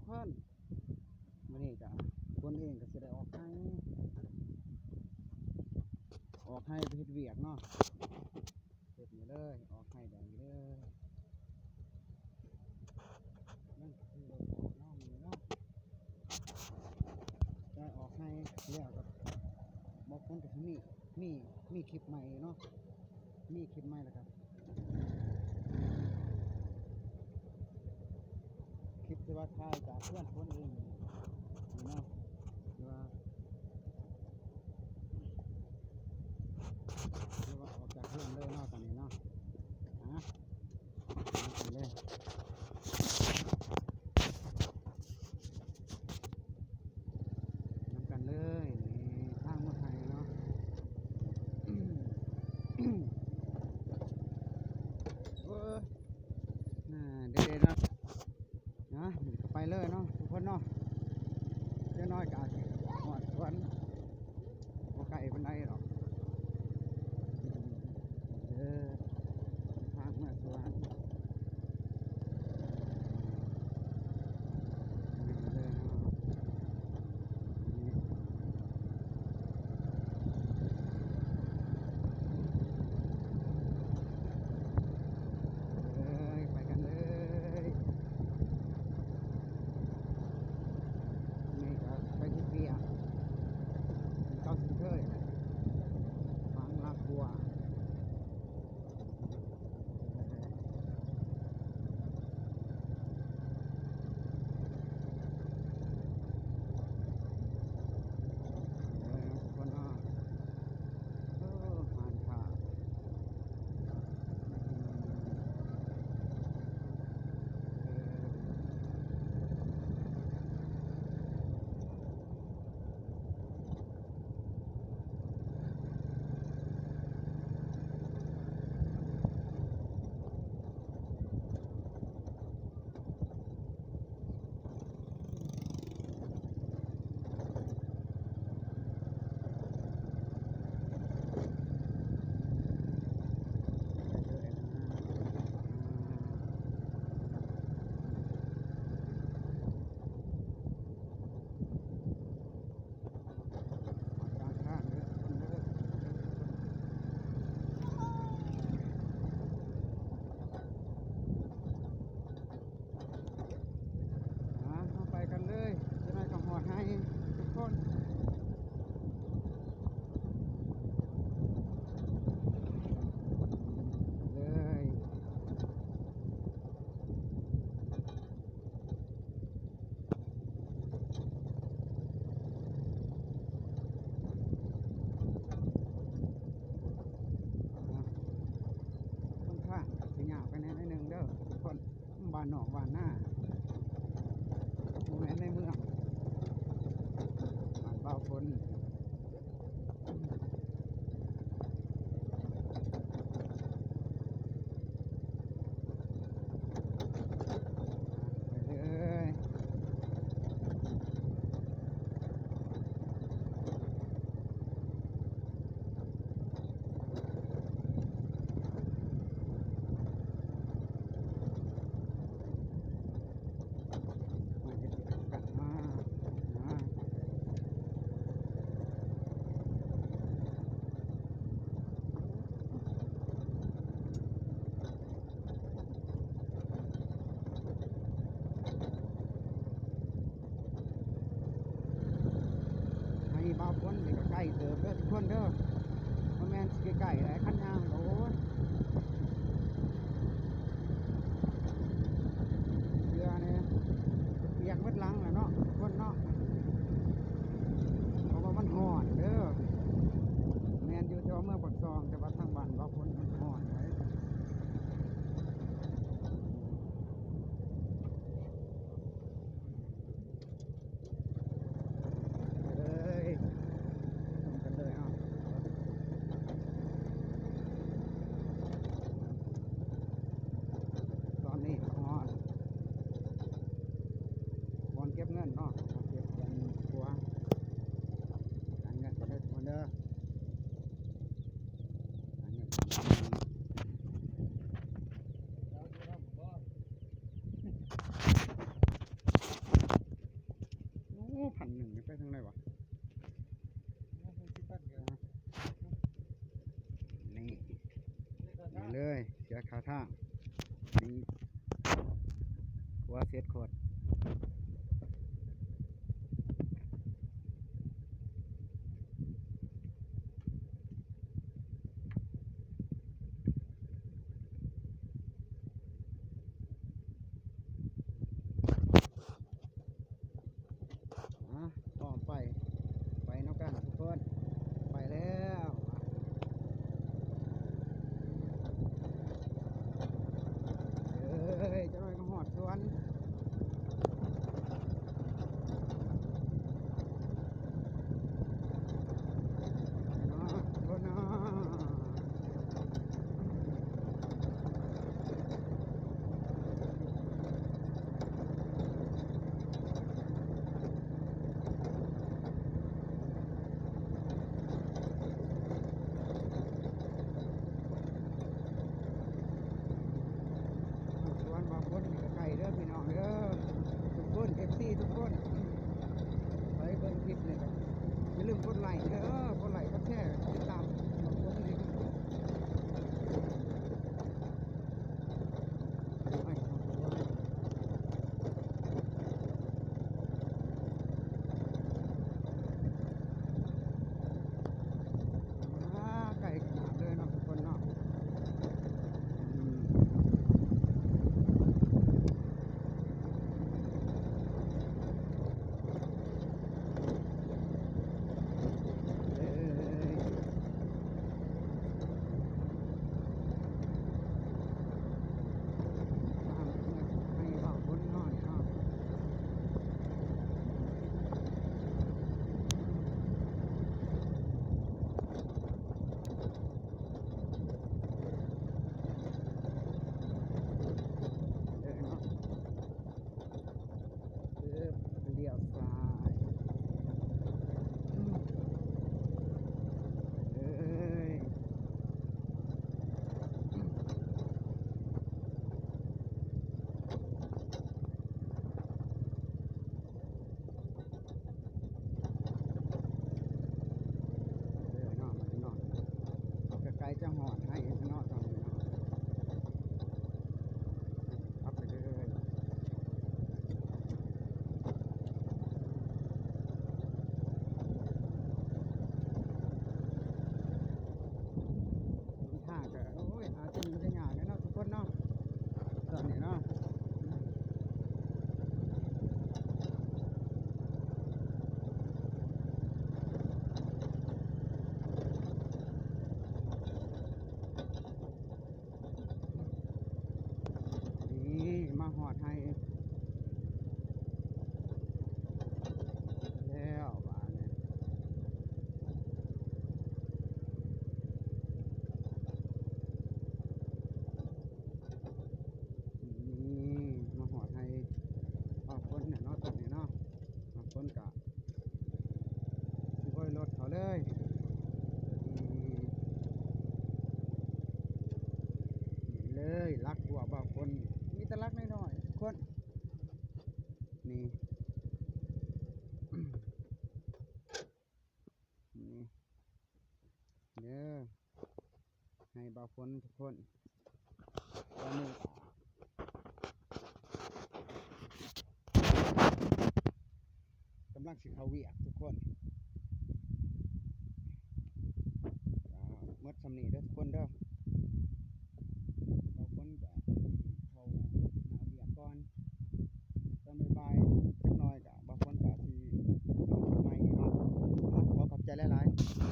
ເພິ່ນ ມື້ນີ້ກະຄົນເອງກະຊິໄດ້ອອກໄຮ່ ອອກໄຮ່ໄປເຮັດວຽກເນາະ ເຮັດນີ້ເລີຍ ອອກໄຮ່ແບບນີ້ເລີຍ ມັນຄືລົດອອກເນາະ ມື້ນີ້ເນາະ ໄດ້ອອກໄຮ່ແລ້ວກະບອກຄົນກະຊິມີ ມີ ມີຄລິບໃໝ່ເນາະ ມີຄລິບໃໝ່ແລ້ວກະ ຄລິບທີ່ວ່າຖ່າຍຈາກເຮືອນຄົນເອງນີ້ເນາະ ທີ່ວ່າ ທີ່ວ່າອອກຈາກເຮືອນເລີຍເນາະ ຕອນນີ້ເນາະ ອະ ເອົາໄປເລີຍ ນຳກັນເລີຍ ນີ້ທາງມາໄທເນາະ ໂອ້ຍ ອ່າ ເດໆ ເນາະ ນະ ໄປເລີຍເນາະ ທຸກຄົນເນາະ ຈັກໜ້ອຍກະອາດຊິຮອດສວນ ບໍ່ໄກປານໃດດອກ ເອີ ທາງເມືອສວນ ເອີ ໄປກັນເລີຍ ນີ້ກະໄປເຮັດວຽກ ເກົ່າເຊັ່ນເຄີຍ ບາງລາກົວ ເອີ ທຸກຄົນເນາະ ເອີ ຮ້ານຄ້າ ເອີ ອ່າ ເຮົາໄປກັນເລີຍ ຈັກໜ້ອຍກະຮອດໄຮ່ທຸກຄົນ ເລີຍ ອ່າ ຂ້ອນຂ້າງຊິຍາວໄປແດ່ໜ້ອຍໜຶ່ງເດີທຸກຄົນ. ບ້ານນອກບ້ານນາ ບໍ່ແມ່ນໃນເມືອງ ບ້ານບ່າວຝົນ. ໄປເລີຍ ໄຮ່ບ່າວຝົນນີ້ກະໄກເຕີບເດີທຸກຄົນເດີ ບໍ່ແມ່ນຊິໃກ້ໆໃດ໋ ຄັນຍ່າງກະໂອ້ຍ ເສື້ອນີ້ປຽກໝົດຫຼັງແລ້ວເນາະທຸກຄົນເນາະ ເພາະວ່າມັນຮ້ອນເດີ ແມ່ນຢູ່ທີ່ວ່າເມືອງປາກຊ່ອງ ແຕ່ວ່າທາງບ້ານບ່າວຝົນມັນຮ້ອນໃດ໋. ເອີຍ ລົງກັນເລີຍເນາະ. ພັນໜຶ່ງ ໄປທາງໃດວະ? ນີ້ ນີ້ເລີຍ ເສຍຄ່າທາງ ນີ້ ຂົວເສັດໂຄດ. ອ່ະ ພ້ອມໄປ ໄປນຳກັນທຸກຄົນ ໄປແລ້ວ. ເອີຍ ຈັກໜ້ອຍກໍຮອດສວນ. ສວນບ່າວຝົນນີ້ກໍໃກ້ເດີພີ່ນ້ອງເດີ ທຸກຄົນ ເອັຟຊີ ທຸກຄົນ ໃຜເບິ່ງຄລິບນີ້ກໍຢ່າລືມກົດໄລ້ເດີ ກົດໄລ້ ກົດແຊ ກົດຕິດຕາມບ່າວຝົນນີ້. ອ່າ ໃກ້ຂະໜາດເລີຍເນາະທຸກຄົນເນາະ ອືມ ເອີຍ ໃຫ້ເວົ້າຄົນເນາະນີ້ເນາະ. ເອີ ລ້ຽວຊ້າຍ ເອີຍ. ເອີເນາະ ເນາະ ໃກ້ໆຈະຮອດໄຮ່ເນາະ ຕອນນີ້ເນາະ ຂັບໄປເລື້ອຍໆ. ທາງກໍ ໂອ້ຍ ຫາກິນມັນກໍຍາກແຫຼະເນາະທຸກຄົນເນາະ ຕອນນີ້ເນາະ ນີ້ມາຮອດໄຮ່ແລ້ວບາດນີ້. ນີ້ມາຮອດໄຮ່ບ່າວຝົນແລ້ວເນາະ ຕອນນີ້ເນາະ ບ່າວຝົນກະຊິໂຫຍລົດເຂົາເລີຍ ນີ້ເລີຍ ຫຼັກຂົວບ່າວຝົນ ມີແຕ່ຫຼັກນ້ອຍໆ ທຸກຄົນ ນີ້ ນີ້ເດີ ໃຫ້ບ່າວຝົນທຸກຄົນ ຕອນນີ້ກຳລັງຊິເຂົ້າວຽກທຸກຄົນ ກໍໝົດສ່ຳນີ້ເດີທຸກຄົນເດີ ບ່າວຝົນກໍຊິເຂົ້າຫາວຽກກ່ອນ ຕອນບ່າຍໆຈັກໜ້ອຍ ບ່າວຝົນກໍຊິລົງຄລິບໃໝ່ເນາະ ຂໍຂອບໃຈຫຼາຍໆ.